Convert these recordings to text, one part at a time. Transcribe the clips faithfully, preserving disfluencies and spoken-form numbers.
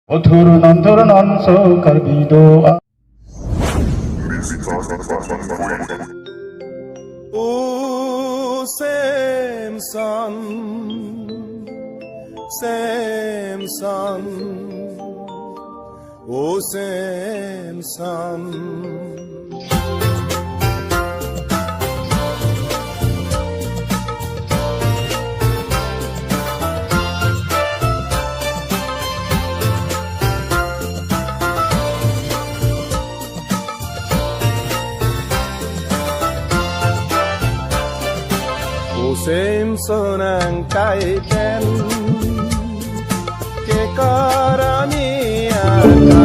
O thur non thur non so Karbi do a. O Samson, Samson, O Samson. O Samson angkai pen ke karami ata.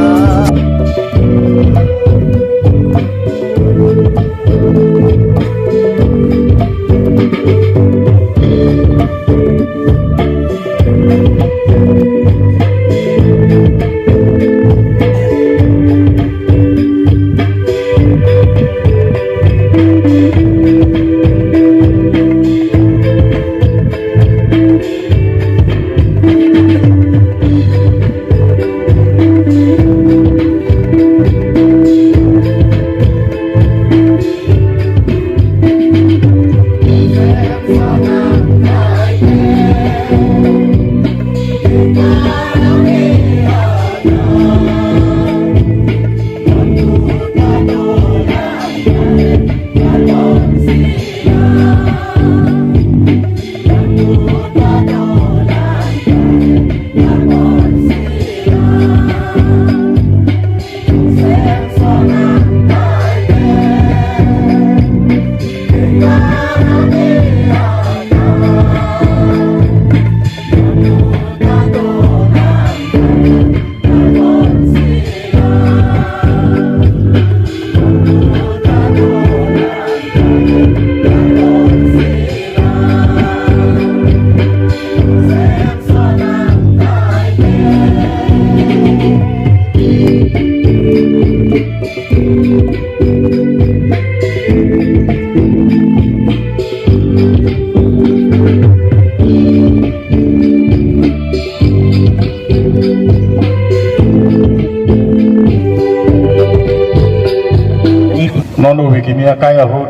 Non uvi kimi akai ahut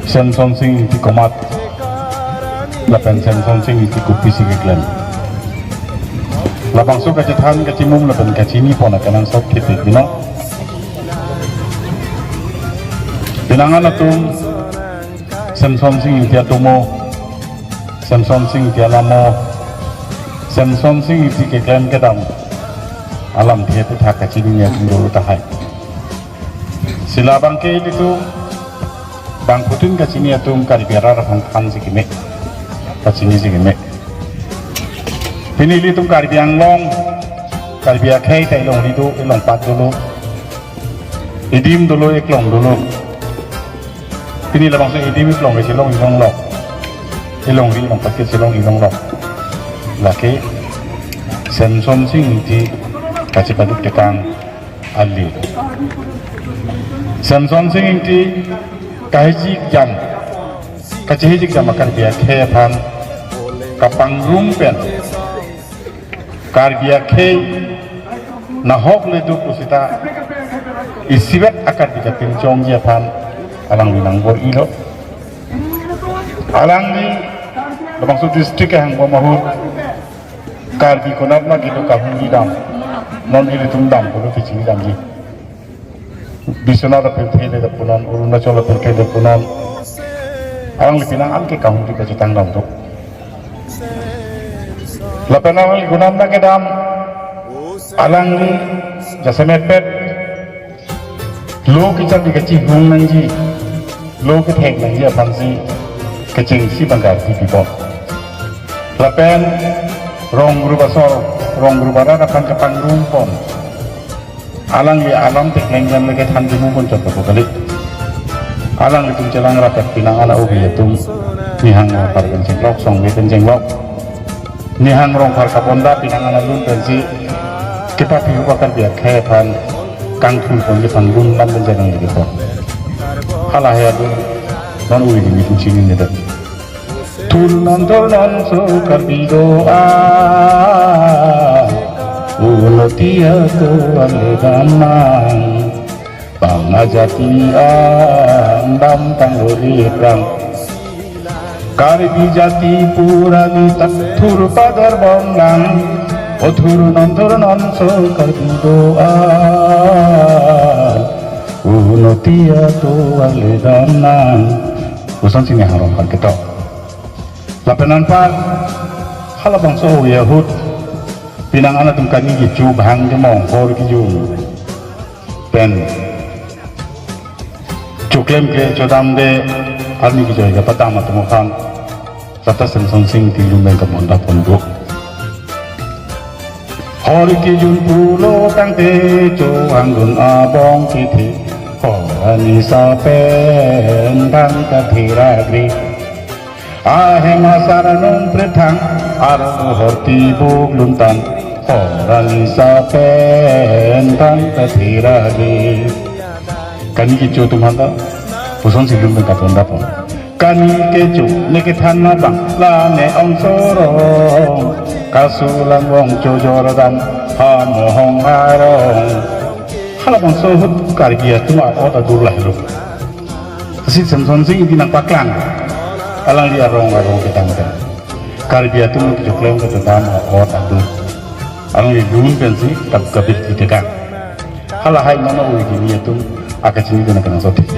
Samson Sing Ingti komat lapen Samson Sing Ingti kopisi keklem, labangso kachethan kachimum lapen kachini pon akenangsot thepik binong. Pinangan atum Samson Sing Ingti atomo, Samson Sing Ingti alamo, Samson Sing Ingti keklem kedam alamthe aputhak kachini atum dolo tahai. Si labangke ilitum bangphutin kachini atum Karbi arat aphan thansi keme, kachinisi keme. Pini ilitum Karbi Anglong, Karbi akhei ta elongri do, elongpat dolo, edim dolo, eklong dolo. Pini labangso edim eklong ke chelongri longlok, elongri elongpat ke chelongri longlok. Lake Samson Sing Ingti kachepaduk tekang ali. Samson Sing Ingti kahijik jam, kachehijik jam a-Karbi akhei aphan kapangrum pen, Karbi akhei nahok le duk pusita isivet a-Karbi kapinchongji aphan alangli nangbor-ilo. Alangli labangso district kehangbom ahut Karbi konat ma kedo kahumri dam, non ilitum dam pulo kachini damji. Biswanath apirthe le punon, Arunachal apirthe le punon. Alangli pinangan ke kahumri kachetang dam do. Lapen alangli konat ma kedam, alangli jasemet pet lo kecharli kachihung nangji, lo kethek nangji aphansi kechengsi bangkar di pipon. Lapen rong group asor, rong group arat aphan kapangrum pon, alangli alam tekleng jam leke than jemu pon chot kapo kali. Alanglitum chelang rapet pinangan a-uvi atum nihang rongphar pen chenglok, songve pen chenglok, nihang rongphar kabonda pinangan alun pensi kepapi hupa Karbi akhei aphan kangthur ponji aphan lun lam pen jadang lagi pon. Hala he alun non uvi kimi tum chini nedet. Thur non thur non so Karbi do a. Tia tuan le damnang, bang ajati ang dam tang uli prang. Karbi jati pura di tak thur pagar bom lang, o thur non thur non so Karbi doan. Uno tia tuan le damnang. Puson sini harong kan ketok. Lapen anpar halabangso ahut pinang an atum kani kecho bhang ke mong hor kejun pen choklem ke chodamde arni kejoi ke patam atum aphan Sata Semsonsing Ingti lun pen kamonda pon do. Hor kejun pulo tangte cho angdun abong kethe, hor anisa pen bang kathiragri. Ahem asar anung prethang, arong hor tibuk luntang, hor anisa pen bang kathiragri. Kani kecho atum hanta, puson si lun pen katon dapon. Kani kecho, ne kethan abang, la ne ongsorong, kasulang wong chojor dam, ha mohong arong. Halabangso ahut Karbi atum a-ot adur lahelo. Si Semsonsing Ingti nangpaklang. Alangli arong arong ketang ketang. Karbi atum kechoklem ketam a-ot adur. Alangli lun pensi tap kabit kitekang. Halahai mano ui dini atum akachini dena kena sotik.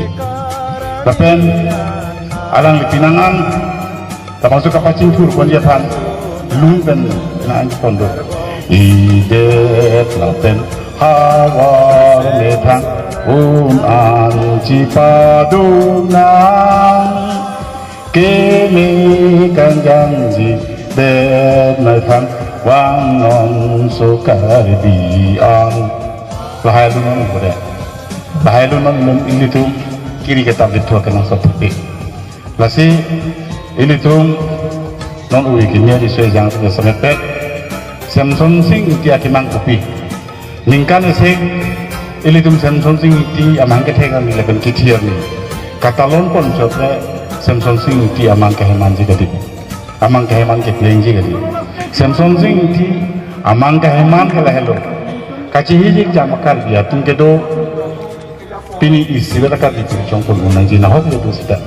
Lapen alangli pinang an termasuk kapachin thur pon jathan lun pen na an pon do. Idet lapen havar methang un an chipadunang. Keme kangjangji det methang vang non so Karbi an. Lahai lun non bode. Lahai lun non lun ilitum kiri ketap dithu akan sotik. Lasi ilitum non ui kinya di sejang semet pet Semsonsing Ingti akemang kopi. Ningkan isi ilitum Semsonsing Ingti amang kethek ami lapen kithi arni katalon pon chot le Semsonsing Ingti amang keheman ji kadi. Amang keheman kepleng ji kadi. Semsonsing Ingti amang keheman ke lahelo. Kachehijik jam Karbi atum kedo. Pini isi beta Karbi atum chongpon nangji nahok le do sita.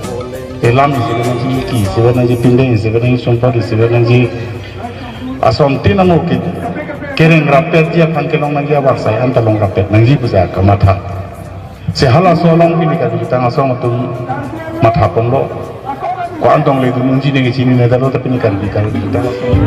Elam isi beta nangji, ki isi beta nangji, pindeng isi beta nangji, sumpot isi beta nangji. Asontin amo ke kereng rapet ji aphan kelong nangji, abarsai anta long rapet nangji puja kamatha. Si halaso along pini Karbi tang asong atum matha ponlo. Ko-an tong le dun unji nangji chinine dalo tapi pini Karbi Karbi tang asong.